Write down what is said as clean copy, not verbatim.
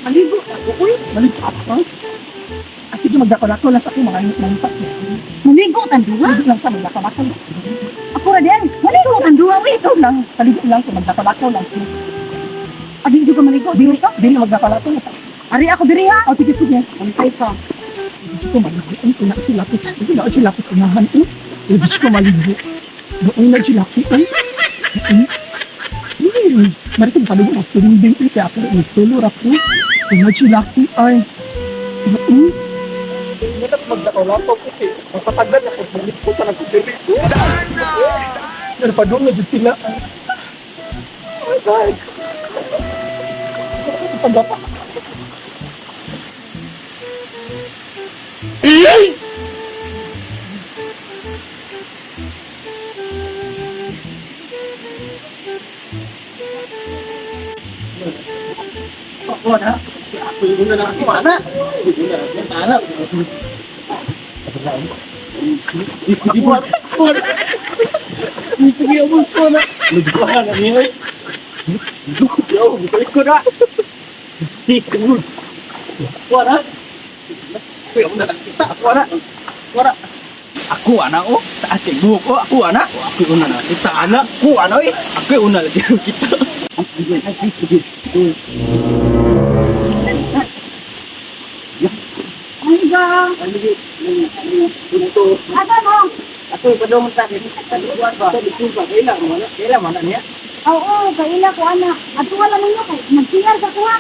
Maligo ako, uy. Maligo ako. Ah, sige, magdako-dako lang sa ako, mga mangipat. Maligo tan duha. Maligo lang sa magdako-dako. Ako ra din. Maligo tan duha, uy. Ikaw lang, paligo lang ko, magdako-dako lang. Abi di ko maligo. Dili, dili magdako-dako lang. Ari ako diri ha. Oh, sige, sige. Antay ka. Hindi ko maligo. Ay, na si Lapis. Hindi na si Lapis unahan. Eh, hindi ko maligo. Doon na si Lapis. Ay, ay. Ay, marisig sabi ko, sundin. Eh, kaya ako, nagsulo ra ko. Doon na si Lapis. Ay, ay. Hindi na magdako-dako kasi mapatagal ako. Maligo ka nagkutiri. Pero pa doon na dyan sila. Ay. Oh my God. Pagdapa. Ako na. Ako yung una na ako, ana. Yung una na, ana. Aku anak oh, taas kay buhok oh, aku anak. Aku una na kita anak, aku anak eh. Aku una lagi kita. Ay ga. Asa mo? Ako padung sa ba? Kaila mo na, kaila mo na niya. Oo, kaila ko ana. Ato wala ninyo kay nagsiyan sa kuha.